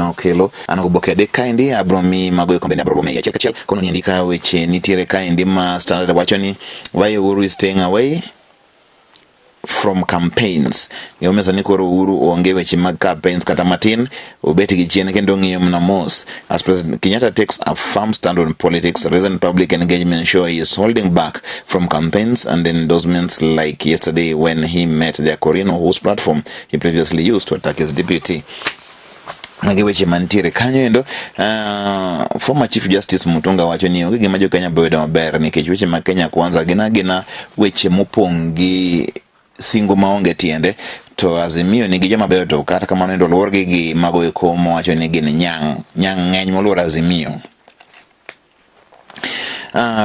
nokelo. An goboke adek kaendi abro mi mago eko bende abro miyi achiel kachiel. Kono ni ndika weche nitiere kaendi ma Standard wacho ni why Uhuru is staying away from campaigns. Gimomiyo sani koro Uhuru onge weche mag campaigns kata matin, obet gi chien kendo ong'iyo mana mos. As President Kenyatta takes a firm stand on politics, recent public engagement show he is holding back from campaigns and endorsements like yesterday when he met the Akorino whose platform he previously used to attack his deputy. Magi weche mantiere kanyo endo. Former Chief Justice Mutunga wacho ni onge gima jo Kenya boyudo maber nikech weche mag Kenya Kwanza gin agina weche mopong' gi singo maonge tiende to Azimio nigi joma beyo to kata kamano endo oluorgi gi mago eko mowacho ni gin nyang' nyang' ng'eny moluoro Azimio.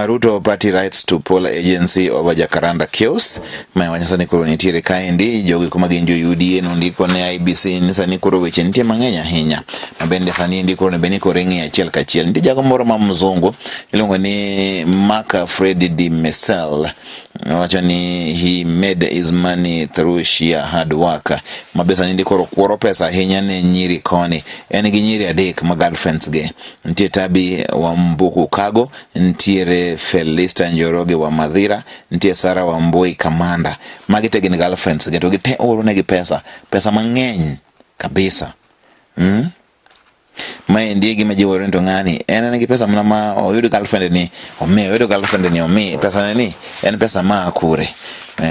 Ruto party writes to poll agency over Jacaranda chaos. Ma wacho sani koro nitiere kaendi jogi kuma gin jo UDA nondiko ne IEBC ni sani koro weche nitie mang'eny ahinya. Ma bende sani endi koro bende koro ing'iyo achiel kachiel. Nitie jago moro ma mzungu iluongo ni Mark Fred de Mesel. Wacho ni he made his money through sheer hard work. Ma be sani koro kuoro pesa ahinya ne nyiri koni. En gi nyiri adek ma girlfriends ge. Nitie Tabi Wambuku Kago, nitiere Felista Njoroge wa Madhira, nitie Sara Wambui Kamanda. Magi te gin girlfriends ge to gite oro negi pesa, pesa mang'eny kabisa. Maendi e gima jiwore ni to ng'ani en gi pesa mana ma oyud girlfriend ni omi, oyud girlfriend ni omi, pesa ne ni en pesa ma kure.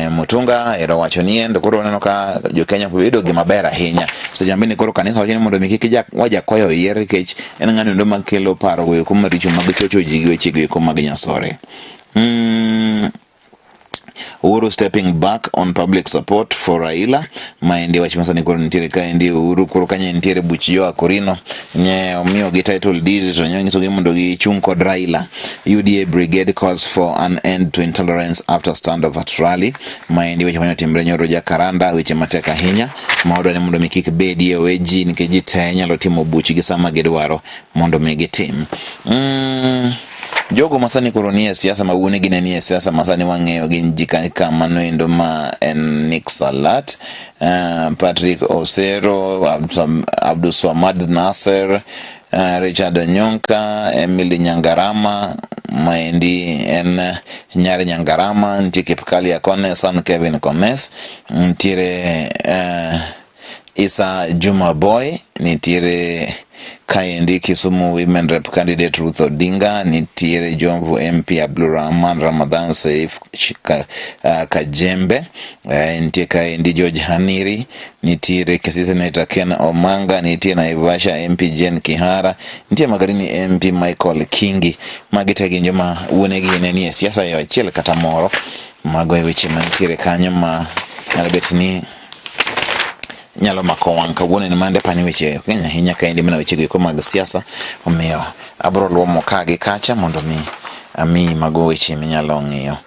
Mutunga ero wacho ni en to koro waneno ka jo Kenya yudo gima ber ahinya. Seche ma bende koro kanisa wacho ni mondo mi kik Wajakoya oyier nikech en ng'ano endo makelo paro go eko maricho mag chocho ji gi weche go eko mag nyasore. Uhuru stepping back on public support for Raila. Maendi wach masani koro nitiere kaendi Uhuru koro kanyo nitiere buch jo Akorino nye omiyogi title deed to nyisogi mondo gichung' kod Raila. UDA brigade calls for an end to intolerance after standoff at rally. Maendi weche mane otimre nyoro Jacaranda, weche matek ahinya ma wadwa ni mondo mi kik bedie owe ji nikech ji te nyalo timo buchgi sama gidwaro mondo mi gitim. Jogo masani koro nie siasa ma wuonegi ne nie siasa masani wang'eyo gin ji kaka mano endo ma en Nick Salat, Patrick Osero, Abdulswamad Nasser, Richard Onyonka, Emily Nyangarama, maendi en nyar Nyangarama, nitie Kipkalya Kones, son Kevin Kones, nitiere Isa Juma Boy, nitiere kaendi Kisumu Women Rep candidate Ruth Odinga, nitiere Jomvu MP Abdulrahman Ramadhan Seif Kajembe, nitie kaendi George Haniri, nitiere Kisii Senator Ken Omanga, nitie Naivasha MP Jane Kihara, nitie Magarini MP Michael Kingi. Magi te gin joma wuonegi ne nie siasa e achiel kata moro. Mago e weche mantiere kanyo ma nyalo bet ni nyalo mako wang' kawuono en mande pani weche ok ng'eny ahinya kaendi mana weche goeko mag siasa omiyo abro luomo ka gi kacha mondo mi amiyi mago weche minyalo ng'iyo.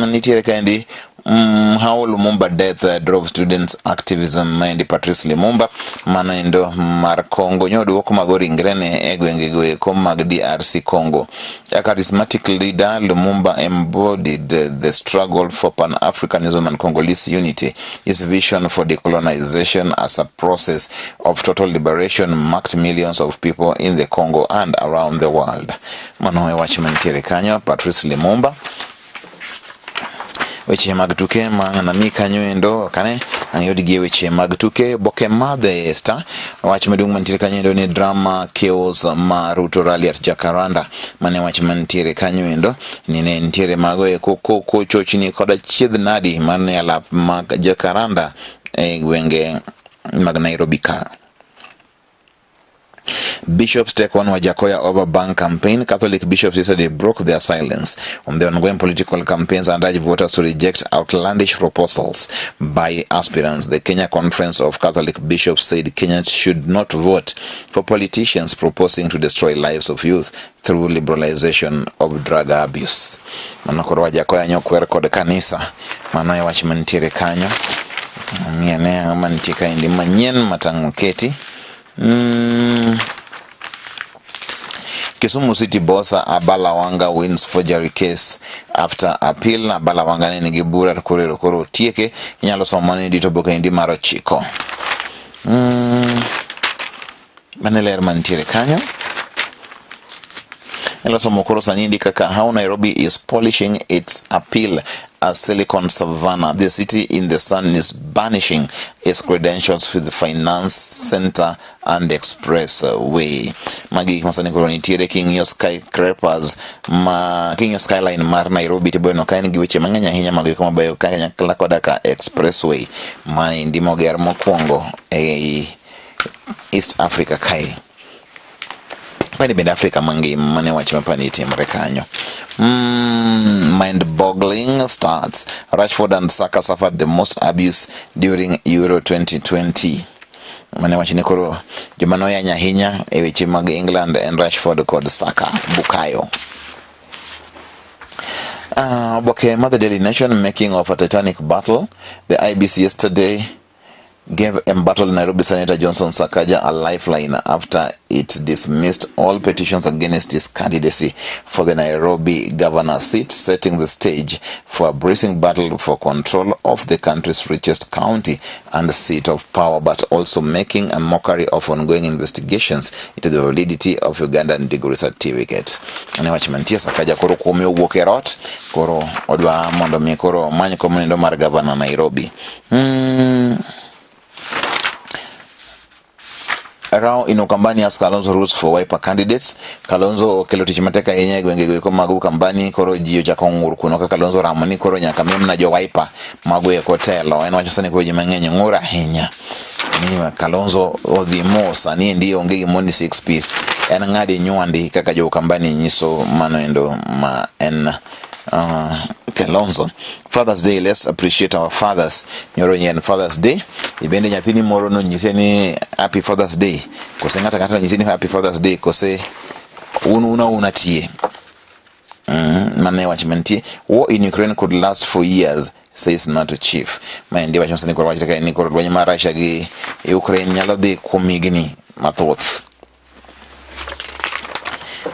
Nitiere kaendi how Lumumba death drove students activism maendi Patrice Lumumba mano endo mar Congo nyoduok mago ringrene e gwenge goeko mag DRC Congo. A charismatic leader, Lumumba embodied the struggle for Pan-Africanism and Congolese unity. His vision for decolonization as a process of total liberation marked millions of people in the Congo and around the world. Mano e wach mantiere kanyo, Patrice Lumumba. Weche mag tuke ma nami kanyo endo kane ang'yod gi weche mag tuke boke ma The Star wach maduong' mantiere kanyo endo ni drama chaos ma Ruto rally at Jacaranda mane wach mantiere kanyo endo ni ne nitiere mago eko koko chochni koda chiedh nadi mane alap mag Jacaranda e gwenge mag Nairobi ka. Bishops take on Wajakoya over bank campaign. Catholic bishops yesterday broke their silence on the ongoing political campaigns and urged voters to reject outlandish proposals by aspirants. The Kenya Conference of Catholic Bishops said Kenyans should not vote for politicians proposing to destroy lives of youth through liberalization of drug abuse. Mano koro Wajakoya nyokwer kod kanisa. Mano e wach mantiere kanyo. Ng'i ane ang'o mantie kaendi manyien matang'o keti. Kisumu City boss Abala Wanga wins forgery case after appeal. Abala Wanga ne nigi bura to koro ero koro otieke. Inyalo somo ni dito boke endi mar 9. Mano e ler mantiere kanyo. Inyalo somo koro sani endi kaka how Nairobi is polishing its appeal as Silicon Savannah. The city in the sun is banishing its credentials with the finance center and expressway. Magi gik masani koro nitiere king'iyo skyscrapers ma king'iyo skyline mar Nairobi to ibiro neno ka en gi weche mang'eny ahinya mag gik mabeyo kanyakla koda ka expressway maendi moger mokwongo ei East Africa kae. Pani bende Afrika mangima mane wach ma pani timore kanyo. Mind-boggling stats. Rashford and Saka suffered the most abuse during Euro 2020. Mane wach ni koro joma noyany ahinya e weche mag England en Rashford kod Saka Bukayo. Oboke mar The Daily Nation making of a Titanic battle. The IEBC yesterday gave embattled Nairobi Senator Johnson Sakaja a lifeline after it dismissed all petitions against his candidacy for the Nairobi governor seat, setting the stage for a bracing battle for control of the country's richest county and seat of power, but also making a mockery of ongoing investigations into the validity of Ugandan degree certificate. Ne wach mantie Sakaja koro kuome owuok e rot, koro odwa mondo mi koro omany kom nindo mar governor Nairobi. Row in Ukambani as Kalonzo roots for Wiper candidates. Kalonzo okelo tich matek ahinya e gwenge goeko mag Ukambani, koro ji ochako ng'ur kuno ka Kalonzo oramo ni koro nyaka mim jo Wiper mago eko telo. En wach sani koro ji mang'eny ng'ur ahinya. Ni Kalonzo odhi mos sani endi onge gimoro ni six piece. En ng'adi nywandi kaka jo Ukambani nyiso mano endo ma en Kalonzo. Father's Day, let's appreciate our fathers. Nyoro nyien Father's Day. Ibende nyathini moro nonyise ni happy Father's Day. Kose ng'ato ang'ata nonyise ni happy Father's Day kose un una una tie. Mane wach mantie. War in Ukraine could last for years, says NATO chief. Maendi wach masani koro wachre kae ni koro lweny mar Russia gi Ukraine nyalo dhi kuom higni mathoth.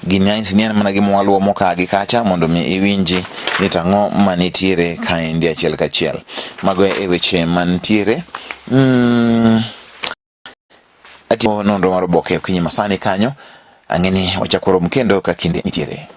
Gini anyisi ni en mana gima waluwo mokaa gi kacha mondo mi iwinji ni to ang'o manitiere kaendi achiel kachiel. Mago e weche mantiere. Atimo nonro mar oboke okinyi masani kanyo. Ang'e ni wachako rom kendo ka kinde nitiere.